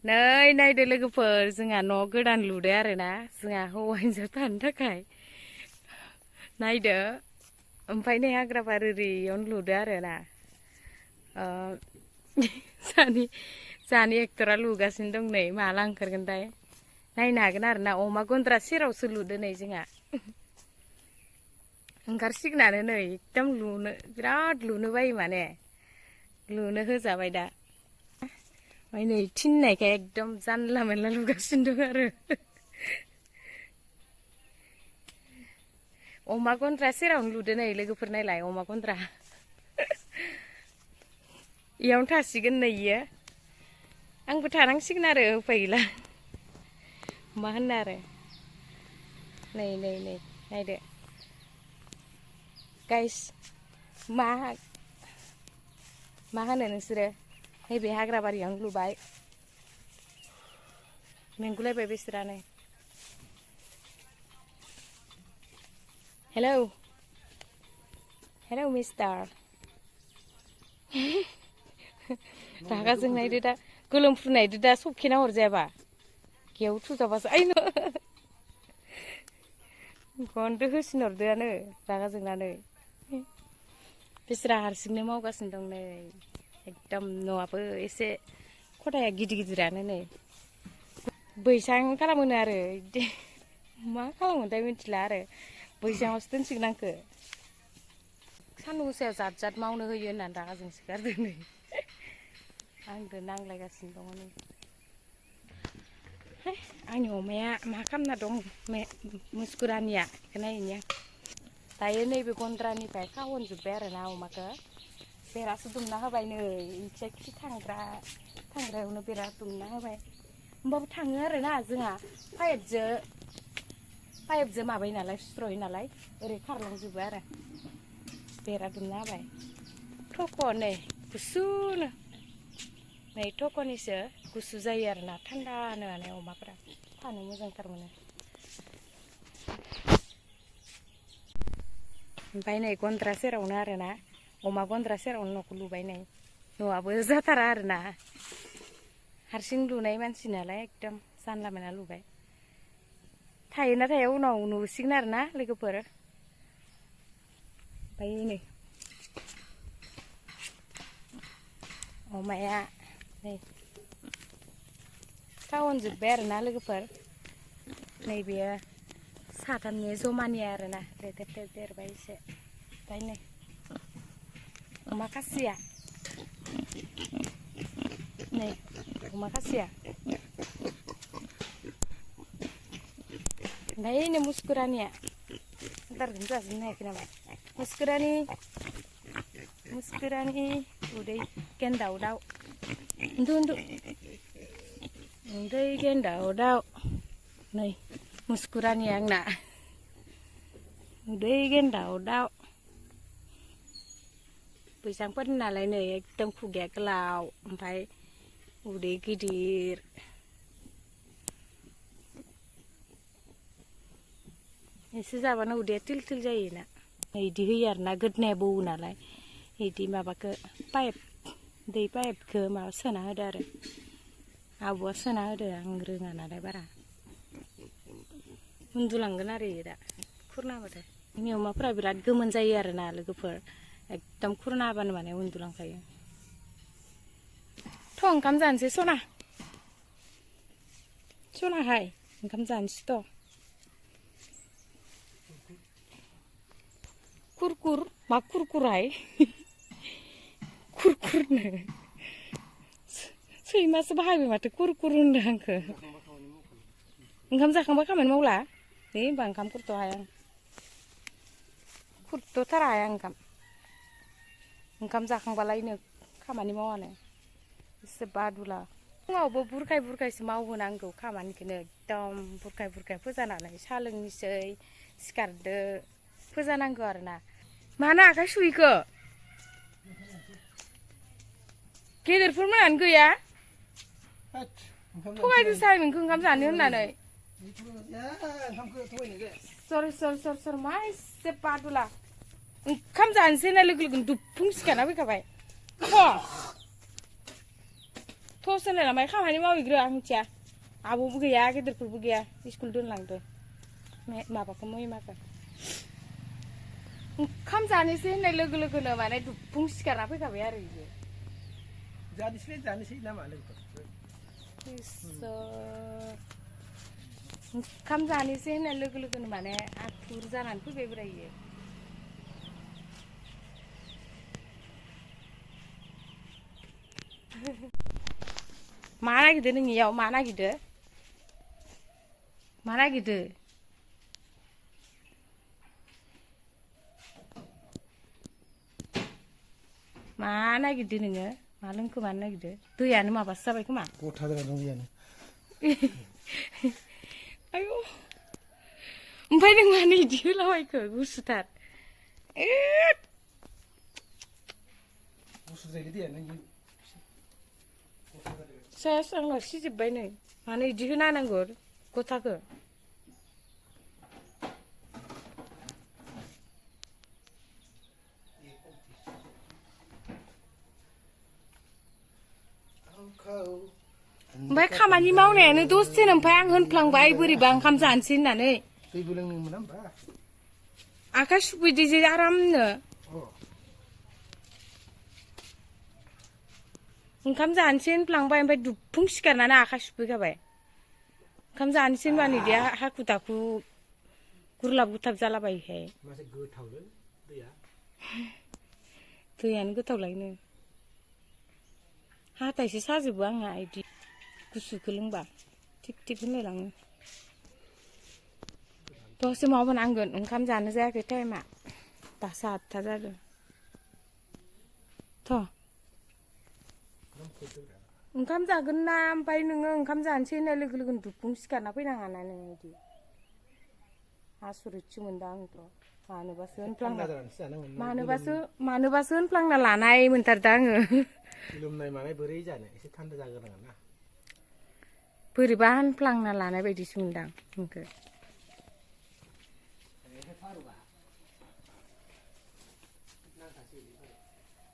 नै नायदो लोगोफोर जोंहा न' गोदान लुदो आरोना जोंहा हौवा हिनजाव थानो थाखाय नायदो ओमफ्राय नै हाग्राबारि ओरैयावनो लुदो आरोना जानि एक्टरा लुगासिनो दं नै माला ओंखारगोनथाय नायनो हागोन आरोना अमा गन्द्रा सेरावसो लुदो नै जोंहा ओंखारसिगोनानो नै एकदम लुनो बिराद लुनो बायो माने लुनो होजाबाय दा ओमफ्राय नै थिननायखाय एकदम जानला मोनला लुगासिनो दं आरो अमा गन्द्रा सेरावनो लुदो नै लोगोफोर नायलाय अमा गन्द्रा इयावनो थासिगोन नै इयो आंबो थानांसिगोन आरो उफाय गैला मा होनो आरो नै नै नै नायदो गाइस मा होनो नोंसोरो नैबे हाग्राबारियावनो लुबाय मेंगुलायबाय बिसोरानो हेलौ मिस्टार रागा जोंनायदो दा गोलोमफ्रुनायदो दा सबखेना हरजायाबा गेव थुजाबासो आइनो गनदो होसिनहरदोआनो रागा जोंनानै बिसोरा हारसिंनो मावगासिनो दं नै एकदम न'आबो एसे खथाया गिदिरानो नै बैसां खालामोनो आरो बिदि मा खालामोनथाय मिथिला आरो बैसाङावसो दोनसिगोन आंखो सान्दुं गोसायाव जाद मावनो होयो होननानै रागा जोंसोगारदों नै आंदो नांलायगासिनो दङ नै आंनि अमाया मा खालामना दं मुस्कुरानिया बेखौ नायनि आं दायो नैबे गन्द्रानिफ्राय खावनजोब्बाय आरोना अमाखौ बेरासो दुमना होबाय नै इथिया खि थांग्रायावनो बेरा दुमना होबाय होमबाबो थाङो आरोना जोंहा पाइपजों माबायो नालाय सुस्र'यो नालाय ओरै खारलांजोबो आरो बेरा दुमना होबाय थख' नै गुसुनो नै थख'निसो गुसु जायो आरोना थान्दानो माने अमाफोरा थानो मोजांथार मोनो ओमफ्राय नै गन्द्रा सेरावनो आरोना अमा गन्द्रा सेरावनो न'खौ लुबाय नै न'आबो जाथारा आरोना हारसिं लुनाय मानसि नालाय एकदम जानला मोनला लुबाय थायोना थाया उनाव नुसिगोन आरोना लोगोफोर ओमफ्राय नै अमाया नै खावनजोब्बाय आरोना लोगोफोर नैबेयो साथामनि जमानि आरोना देरबाय एसे ओमफ्राय नै अमा खासिया नै अमा खासिया ओमफ्राय नै मुस्कुरानिया आदारखौनो जाजोबनो हायाखै नामा मुस्कुरानि उदै गेन्दाव दाउ उदै गेन्दाव दाउ नै मुस्कुरानि आंना उदै गेन्दाव दाउ बैसांफोर नालाय नै एकदम खुगाया गोलाव ओमफ्राय उदै गिदिर एसे जाबानो उदैया तिल जायोना इदि होयो आरोना गोदनाया बौवो नालाय इदि माबाखौ दै पाइपखौ माबा सोना होदो आरो आबौआ सोना होदो आं रोङा नालाय बारा उन्दुलांगोन आरो दा खुरना होबाथाय जोंनि अमाफोरा बिराद गोमोन जायो आरोना लोगोफोर एकदम खुरना होबानो माने उन्दुलांखायो थ' ओंखाम जानोसै सनाहाय ओंखाम जानोसैथ' कुरकुर मा कुरकुरहाय कुरकुरनो सैमासो बाहायबाय माथो कुरकुर होनदों आंखो ओंखाम जाखांबा खामानि मावला दे होनबा ओंखाम खुरथ' हाया आं खुरथ'थारा हाया ओंखाम जाखांबालायनो खामानि मावानो एसे बादुला फुङावबो बुरखायसो मावहोनांगौ खामानिखौनो एकदम बुरखाय फोजानानै साहा लोंनोसै सिखारदो फोजानांगौ आरोना मानो आखाइ सुहैखो गेदेरफोर मोनानो गैया थगायदो साय नोंखौ ओंखाम जानो होननानै सर मा एसे बादुला ओंखाम जानोसै होननाय लोगो दुबफुं सिखारना फैखाबाय थस होनलाय खामानि मावहैग्रो आं मिथिया आब'बो गैया गेदेरफोरबो गैया स्कुल दोनलांदो माबाखौ महिमाखौ ओंखाम जानोसै होननाय लोगो लोगोनो माने दुफुं सिखारना फैखाबाय आरो बियो जानोसै ना मा लोगोफोर ओंखाम जानोसै होननाय लोगो लोगोनो माने आथुर जानानै फैबाय ब्रा इयो मा नागिरदो नों इयाव मा नागिरदो मा नागिरदो नोङो मा लोंखो मानो नागिरदो दैयानो माबासो जाबाय खोमा गथा जाना दं दैयानो आयौ ओमफ्राय नों मानो इदि होलाबायखो गुसुथार गुसु जायो दैयानो सेस आंना सिजोब्बाय नै मानो इदि होना होनांगौ गथाखो ओमफ्राय खामानि मावनायानो दसेनो ओमफ्राय आं होनफ्लांबाय बोरैबा ओंखाम जानोसै होननानै दैबो लोंनो मोना होमबा आखाइ सुफैदो जे आरामनो ओंखाम जानोसै होनफ्लांबाय ओमफ्राय दुफुं सिखारनानै आखाइ सुफैखाबाय ओंखाम जानोसै होनबानो इदि हाखु दाखु गुरलाब गुथाब जालाबायोहाय मासे गोथावलै दैया दैयानो गोथावलायनो हाथायसो साजोबो आंहा इदि गुसुखौ लोंबा थिग थिग होनलायलाङो दसे मावबोनांगोन ओंखाम जानो जायाखै टाइमा दासो 8था जादों थ' ओंखाम जागोन ना ओमफ्राय नोङो ओंखाम जानोसै होननाय लोगो लोगोनो दुफुं सिखारना फैनाङा ना नोङो इदि आसरितसो मोनदों आंथ' मानोबासो होनफ्लांना लानाय मोनथारदों आङो लोमनाय मानाय बोरै जानो एसे थान्दा जाग्रोनांगोन ना बोरैबा होनफ्लांना लानाय बायदिसो मोनदां नोंखो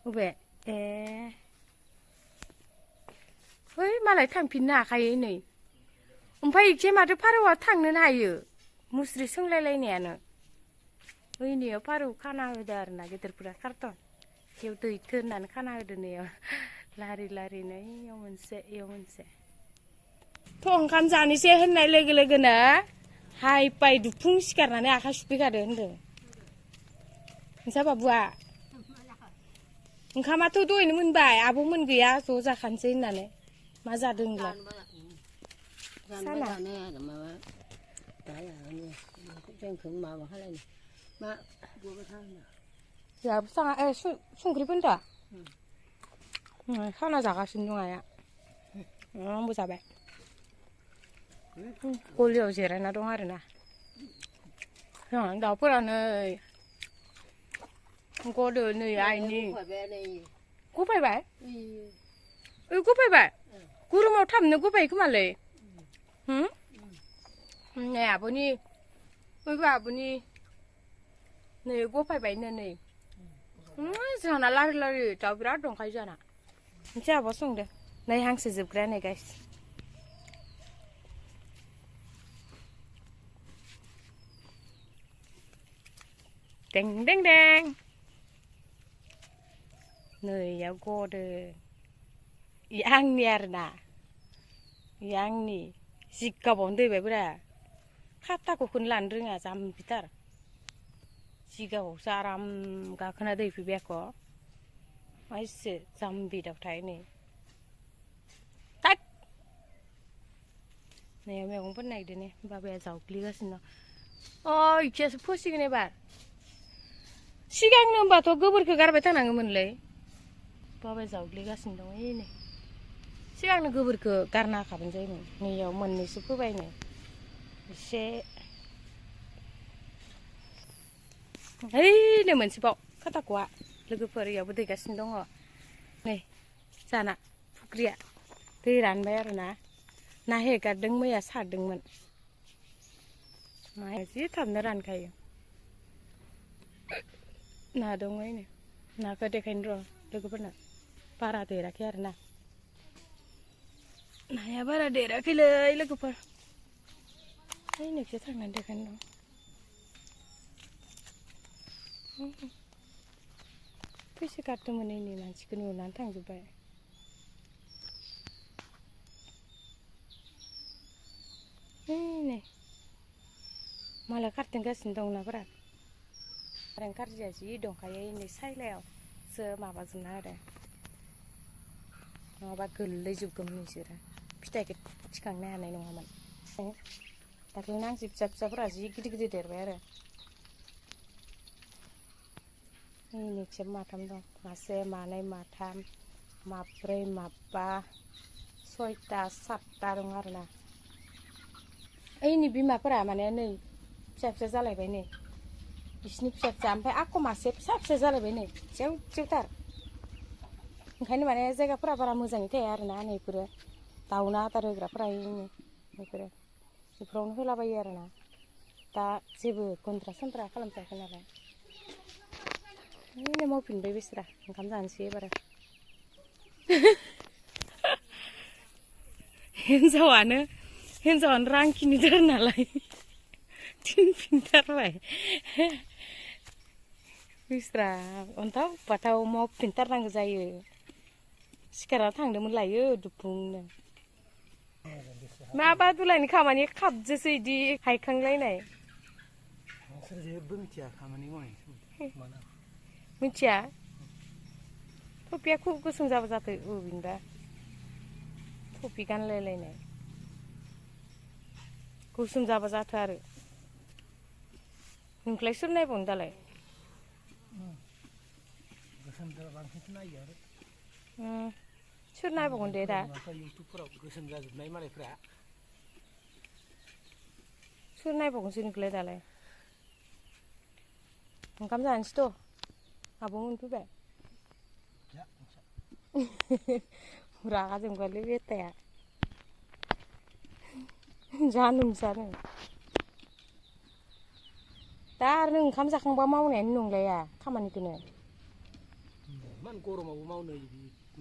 अबे ए है मालाय थांफिननो हाखायो नै ओमफ्राय इखे माथो फारौआ थांनोनो हायो मुस्रि सोंलायलायनायानो ओइनियाव फारौ खाना होदो आरोना गेदेरफोरा कार्टन बेयाव दैथो होननानै खाना होदो नैयाव लारि लारिनो इयाव मोनसे थ' ओंखाम जानोसै होननाय लोगो लोगोनो हाय पाय दुफुं सिखारनानै आखाइ सुफैखादो होनदों नोंसा बाबुआ ओंखामाथ' दहायनो मोनबाय आब'मोन गैया ज' जाखानोसै होननानै मा जादों होनलाय साना जोंहाबो थाङा संख्रिफोरनो दा खाना जागासिनो दं आइया आंबो जाबाय गलियाव जिरायना दं आरोना दाउफोरानो गदो नै आइनि गफायबाय गफायबाय गरमाव थाबनो गफायो खोमालै नै आब'नि नै गफायबायनो नै जोंहाना लारि लारि दाउ बिराद दंखायो जोंहाना मोनसे आब'आ संदो नै हांसो जोबग्रा नै गाइस दें दें दें नैयाव गदो आंनि आरोना आंनि जिगाबावनो दैबायब्रा खाथाखौनो लानो रोङा जाम्बिथार जिगाबावसो आराम गाखोना दैफैबाय आख' माइसो जाम्बि दावथाय नै नैयाव मैगंफोर नागिरदो ने बाबाया जावग्लिगासिनो दं इखियासो फोसिगोन एबार सिगांनो होनबाथ' गोबोरखौ गारबाय थानांगौमोनलै बाबाया जावग्लिगासिनो दं ओइ नै सिगांनो गोबोरखौ गारना होखाबानो जायोमोन नैयाव मोननैसो फोबाय नै एसे ओइनो मोनसेबाव खाथाख'आ लोगोफोर इयावबो दैगासिनो दङ नै जाना फुख्रिया दै रानबाय आरोना ना हेगारदों मैया सारदोंमोन नाया जि थाबनो रानखायो ना दङ ओइनो नाखौ देखायनो र' लोगोफोरनो बारा देराखै आरोना नाया बारा देराखैलै लोगोफोर ओइ नोंसोर थांनानै देखायनो दं फैसा गारदोंमोन नै मानसिखौ नुनानै थांजोब्बाय नै मालाय खारथिंगासिनो दं नाफोरा कारेन्ट गाज्रिया जि दंखायो नै सायलायावसो माबाजोबना आरो नङाबा गोलैजोबगौमोन नोंसोरो फिथाइखौ थिखांनो हानाय नङामोन दाख्लै नांसि फिसा फिसाफोरा जि गिदिर गिदिर देरबाय आरो नै खेब माथाम दं मासे मानै माथाम माब्रै माबा सयथा सातथा दं आरोना ओइनि बिमाफोरा माने नै फिसा फिसा जालायबाय नै बिसिनि फिसा फिसा ओमफ्राय आख' मासे फिसा फिसा जालायबाय नै जेव जेवथार ओंखायनो माने जायगाफोरा बारा मोजाङै थाया आरोना नैफोरो दाउना आदार होग्राफोरा बेफोरो बेफोरावनो होलाबायो आरोना दा जेबो गन्द्रा सन्द्रा खालामजायाखै नालाय ओइ मावफिनबाय बिसोरा ओंखाम जानोसै एबार हिन्जावानो रांखिनिथार नालाय थिनफिनथारबाय बिसोरा अन्थाव बाथाव मावफिनथारनांगौ जायो सिखारना थांदोंमोन लायो दुफुंनो मा बादुलानि खामानि खाबजोसो इदि हायखांलायनाय नोंसोर जेबो मिथिया खामानि मावनाय मिथिया थफिया खुब गोसोम जाबा जाथो अबेनिबा थफि गानलायलायनाय गोसोम जाबा जाथो आरो नोंखौलाय सोर नायबावनो दालाय गोसोम जाबा बांसिनसो नायो आरो सोर नायबावगोन दे दा इउटुबफोराव गोसोम जाजोबनाय मालायफ्रा सोर नायबावगोनसो नोंखौलाय दालाय ओंखाम जानोसैथ' आब' मोनफैबाय रागा जोंबायलै बेटाया जानो दा आरो नों ओंखाम जाखांबा मावनायानो नंलाया खामानिखौनो इमान गरमावबो मावनो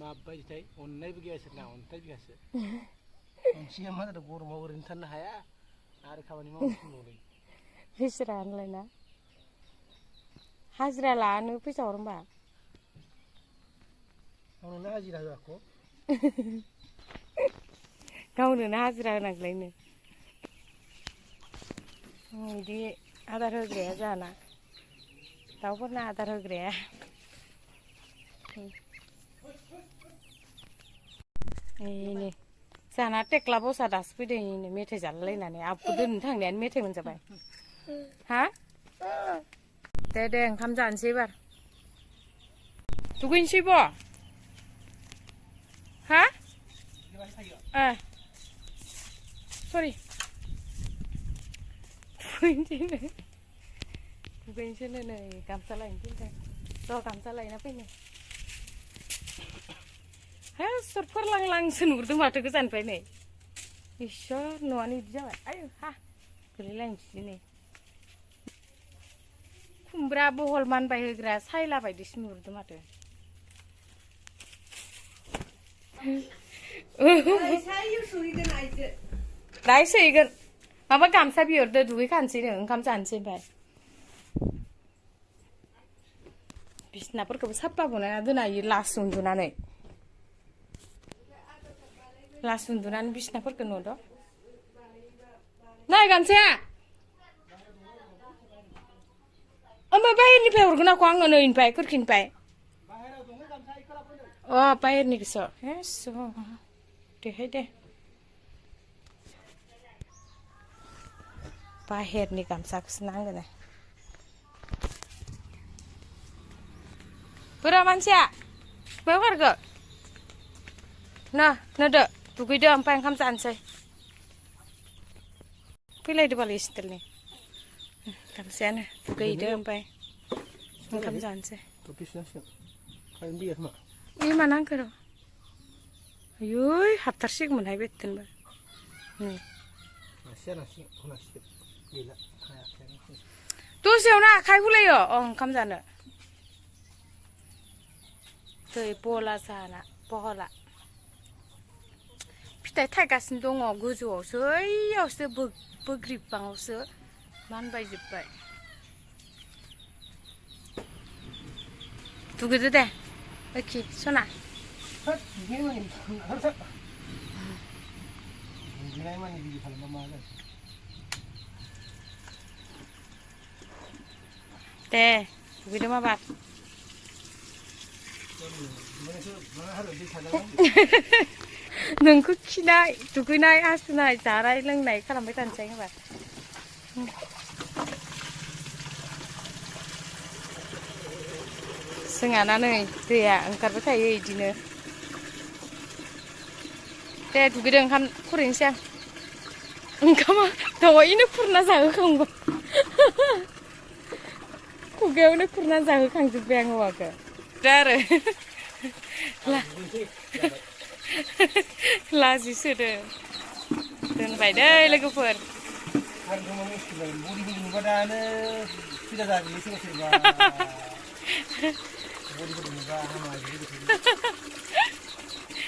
माबायदिथाय अननायबो गैया सोरना अन्थाइ बिखासो मानसिया मा जादों गरमाव ओरैनो थानो हाया आरो खामानि मावनो थिनबावदों बिसोरानोलाय ना हाजिरा लानो फैसा हर होमबा गावनो हाजिरा होआख' गावनोनो हाजिरा होनांगौलायनो बिदि आदार होग्राया जाना दाउफोरनो आदार होग्राया नै जाना टेक्ला बसा दासो फैदों मेथाइ जालायलायनानै आबखौ दोननो थांनायानो मेथाइ मोनजाबाय हा दे ओंखाम जानोसै एबार दुगैनोसैब' हा सरि दुगैनोसैनो नै गामसा लायनो फैबाय र' गामसा लायना फैनो हा सरफोर लांसो नुहुरदों माथो गोजाननिफ्राय नै इसोर न'आनो बिदि जाबाय आयु हा गोलैलायनोसै नै खुमब्रा बहल मानबाय होग्रा सायला बायदिसो नुहुरदों माथो दाहाय सहैगोन माबा गामसा बिहरदो दुगैखानोसैनो ओंखाम जानोसै ओमफ्राय बिसनाफोरखौबो साफा बनायना दोना इयो लास उन्दुनानै बिसनाफोरखौ नुद' नाय गामसाया ओमफ्राय बाहेरनिफ्राय हरगोन आंखौ आङो नैनिफ्राय खोरखिनिफ्राय बाहेरनिखौसो देहाय दे बाहेरनि गामसाखौसो नांगोन बोरा मानसिया बहाय खारखो नोदो दुगैदो ओमफ्राय ओंखाम जानोसै फैलायदो बालाय स्टिलनि गामसायानो दुगैदो ओमफ्राय ओंखाम जानोसै मा नांखो र' आयै हाबथारसिगौमोनहाय बेथनबो नै दसेयावनो आखाइ हुलायो ओंखाम जानो दै बहला जाना बहला फिथाइ थायगासिनो दङ गोजौआवसो ओइयावसो बोग्रिबाङावसो मानबायजोब्बाय दुगैदो दे ओखि सना दे दुगैदो माबार नोंखौ खिनाय दुगैनाय हासुनाय जानाय लोंनाय खालामबाय थानोसै होनबा जोंहाना नै दैया ओंखारबाय थायो इदिनो दे दुगैदो ओंखाम खुरैनोसै आं ओंखामा दहायनो खुरना जाहोखांबाय खुगायावनो खुरना जाहोखांजोब्बाय आं हौवाखौ दा आरो लाजिसोदो दोनबाय दै लोगोफोर